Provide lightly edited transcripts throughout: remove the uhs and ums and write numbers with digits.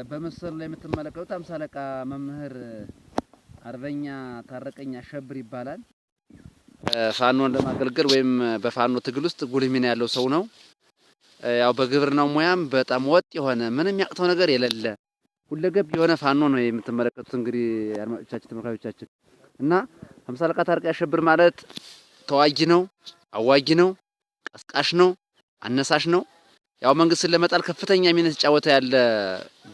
በምስሉ ላይ የምትመለከቱት 50 አለቃ መምህር አርበኛ ታረቀኝ አሸብር ይባላል። ፋኖን ለማገልገል ወይም በፋኖ ትግል ውስጥ ጉልህ ሚና ያለው ሰው ነው። ያው በግብርናው ሙያም በጣም ወጥ የሆነ ምንም ያቅተው ነገር የሌለ ሁለገብ የሆነ ፋኖ ነው የምትመለከቱት። እንግዲህ አድማጮቻችን፣ ተመልካቾቻችን እና 50 አለቃ ታረቀኝ አሸብር ማለት ተዋጊ ነው፣ አዋጊ ነው፣ ቀስቃሽ ነው፣ አነሳሽ ነው። ያው መንግስትን ለመጣል ከፍተኛ ሚና የተጫወተ ያለ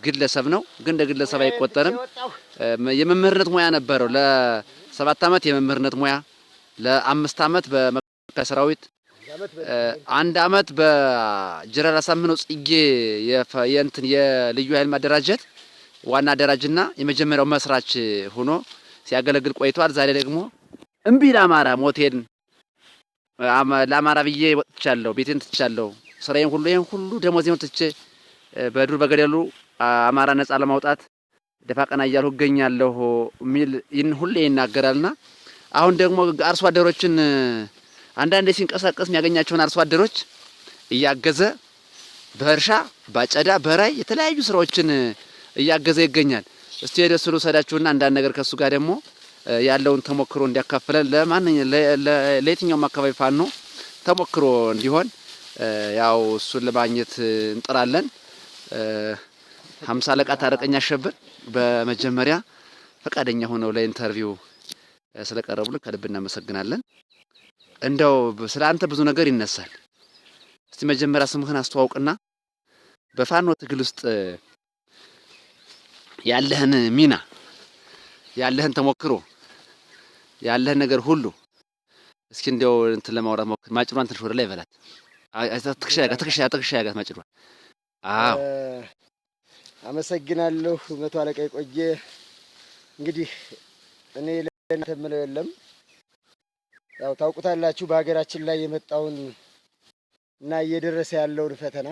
ግለሰብ ነው። ግን እንደ ግለሰብ አይቆጠርም። የመምህርነት ሙያ ነበረው። ለ7 ዓመት የመምህርነት ሙያ፣ ለ5 ዓመት በመከላከያ ሰራዊት፣ 1 ዓመት በጀነራል አሳምነው ጽጌ የእንትን የልዩ ኃይል ማደራጀት ዋና አደራጅና የመጀመሪያው መስራች ሆኖ ሲያገለግል ቆይቷል። ዛሬ ደግሞ እምቢ ለአማራ ሞቴን ለአማራ ብዬ ወጥቻለሁ፣ ቤቴን ትቻለሁ፣ ስራዬን ሁሉ ይሄን ሁሉ ደሞዜን ትቼ በዱር በገደሉ አማራ ነፃ ለማውጣት ደፋ ቀና እያልሁ እገኛለሁ የሚል ይህን ሁሌ ይናገራልና አሁን ደግሞ አርሶ አደሮችን አንዳንዴ ሲንቀሳቀስ የሚያገኛቸውን አርሶ አደሮች እያገዘ በእርሻ ባጨዳ በራይ የተለያዩ ስራዎችን እያገዘ ይገኛል። እስቲ ወደ እሱ ልውሰዳችሁና አንዳንድ ነገር ከሱ ጋር ደግሞ ያለውን ተሞክሮ እንዲያካፍለን ለማንኛውም ለየትኛውም አካባቢ ፋኖ ተሞክሮ እንዲሆን ያው እሱን ለማግኘት እንጥራለን። 50 አለቃ ታረቀኝ አሸብር በመጀመሪያ ፈቃደኛ ሆነው ለ interview ስለቀረቡልን ከልብ እናመሰግናለን። እንደው ስለ አንተ ብዙ ነገር ይነሳል። እስቲ መጀመሪያ ስምህን አስተዋውቅና በፋኖ ትግል ውስጥ ያለህን ሚና፣ ያለህን ተሞክሮ፣ ያለህን ነገር ሁሉ እስኪ እንደው እንትን ለማውራት ሞክር። ማጭዷን ትንሽ ወደ ላይ በላት። ትከሻ ያጋት፣ ትከሻ ትከሻ ያጋት ማጭዷን። አዎ፣ አመሰግናለሁ መቶ አለቃ የቆየ። እንግዲህ እኔ ለእናንተ የምለው የለም። ያው ታውቁታላችሁ በሀገራችን ላይ የመጣውን እና እየደረሰ ያለውን ፈተና።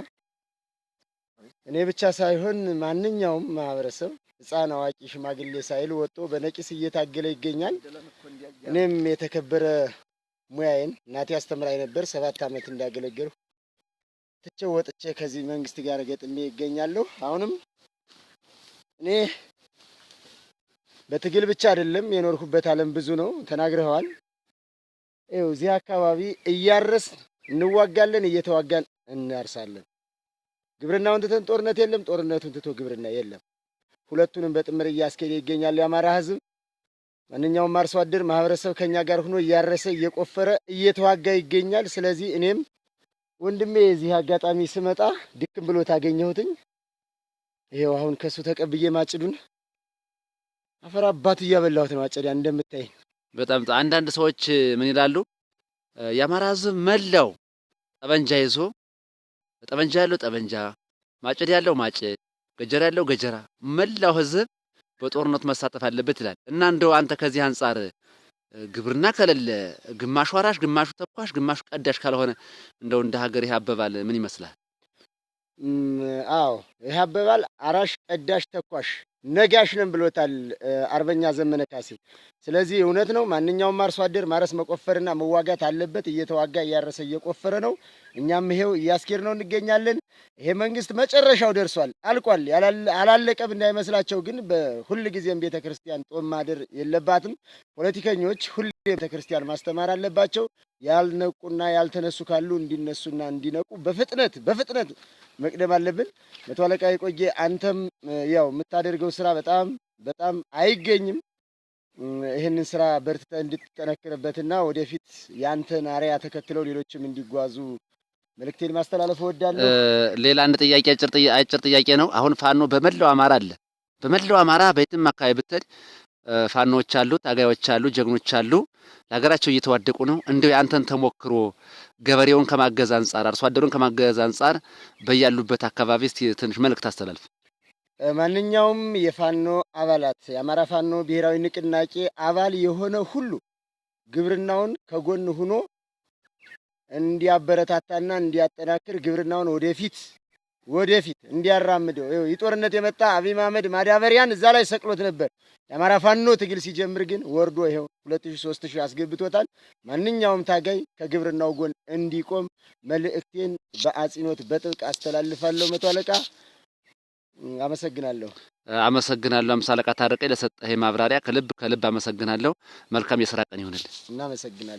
እኔ ብቻ ሳይሆን ማንኛውም ማህበረሰብ ሕፃን፣ አዋቂ፣ ሽማግሌ ሳይል ወጥቶ በነቂስ እየታገለ ይገኛል። እኔም የተከበረ ሙያዬን እናቴ አስተምራኝ ነበር። 7 ዓመት እንዳገለገልኩ ትቼው ወጥቼ ከዚህ መንግስት ጋር ገጥሜ ይገኛለሁ። አሁንም እኔ በትግል ብቻ አይደለም የኖርኩበት ዓለም ብዙ ነው፣ ተናግረዋል። ይኸው እዚህ አካባቢ እያረስን እንዋጋለን፣ እየተዋጋን እናርሳለን። ግብርናውን ትተን ጦርነት የለም፣ ጦርነቱን ትቶ ግብርና የለም። ሁለቱንም በጥምር እያስኬደ ይገኛል የአማራ ህዝብ። ማንኛውም አርሶ አደር ማህበረሰብ ከኛ ጋር ሆኖ እያረሰ እየቆፈረ እየተዋጋ ይገኛል። ስለዚህ እኔም ወንድሜ የዚህ አጋጣሚ ስመጣ ድክም ብሎ ታገኘሁትኝ። ይሄው አሁን ከሱ ተቀብዬ ማጭዱን አፈር አባቱ እያበላሁት ነው። አጨዳ እንደምታይ በጣም አንዳንድ ሰዎች ምን ይላሉ? የአማራ ህዝብ መላው ጠበንጃ ይዞ ጠበንጃ ያለው ጠበንጃ፣ ማጭድ ያለው ማጭድ፣ ገጀራ ያለው ገጀራ፣ መላው ህዝብ በጦርነት መሳተፍ አለበት ይላል። እና እንደው አንተ ከዚህ አንጻር ግብርና ከሌለ ግማሹ አራሽ፣ ግማሹ ተኳሽ፣ ግማሹ ቀዳሽ ካልሆነ እንደው እንደ ሀገር ይህ አባባል ምን ይመስላል? አዎ፣ ይህ አባባል አራሽ፣ ቀዳሽ፣ ተኳሽ፣ ነጋሽ ነን ብሎታል አርበኛ ዘመነ ካሴ። ስለዚህ እውነት ነው። ማንኛውም አርሶ አደር ማረስ መቆፈርና መዋጋት አለበት። እየተዋጋ እያረሰ እየቆፈረ ነው። እኛም ይሄው እያስኬድ ነው እንገኛለን። ይሄ መንግስት መጨረሻው ደርሷል፣ አልቋል። አላለቀም እንዳይመስላቸው። ግን በሁል ጊዜም ቤተክርስቲያን ጦም ማደር የለባትም። ፖለቲከኞች ሁሌ ቤተክርስቲያን ማስተማር አለባቸው። ያልነቁና ያልተነሱ ካሉ እንዲነሱና እንዲነቁ በፍጥነት በፍጥነት መቅደም አለብን። መቶ አለቃ የቆየ አንተም ያው የምታደርገው ስራ በጣም በጣም አይገኝም። ይህንን ስራ በርትተህ እንድትጠነክርበትና ወደፊት ያንተን አርአያ ተከትለው ሌሎችም እንዲጓዙ መልእክቴን ማስተላለፍ እወዳለሁ። ሌላ አንድ ጥያቄ፣ አጭር ጥያቄ ነው። አሁን ፋኖ በመላው አማራ አለ። በመላው አማራ በየትም አካባቢ ብትሄድ ፋኖዎች አሉ፣ ታጋዮች አሉ፣ ጀግኖች አሉ። ለሀገራቸው እየተዋደቁ ነው። እንደው የአንተን ተሞክሮ ገበሬውን ከማገዝ አንጻር፣ አርሶ አደሩን ከማገዝ አንጻር በያሉበት አካባቢ እስቲ ትንሽ መልእክት አስተላልፍ። ማንኛውም የፋኖ አባላት የአማራ ፋኖ ብሔራዊ ንቅናቄ አባል የሆነ ሁሉ ግብርናውን ከጎን ሆኖ እንዲያበረታታና እንዲያጠናክር ግብርናውን ወደፊት ወደፊት እንዲያራምደው። ይኸው የጦርነት የመጣ አብይ አህመድ ማዳበሪያን እዛ ላይ ሰቅሎት ነበር። የአማራ ፋኖ ትግል ሲጀምር ግን ወርዶ ይኸው 2000 3000 አስገብቶታል። ማንኛውም ታጋይ ከግብርናው ጎን እንዲቆም መልእክቴን በአጽንኦት በጥብቅ አስተላልፋለሁ። መቶ አለቃ አመሰግናለሁ። አመሰግናለሁ አምሳ አለቃ ታረቀኝ ለሰጠህ ማብራሪያ ከልብ ከልብ አመሰግናለሁ። መልካም የስራ ቀን ይሁንልህ። እናመሰግናለን።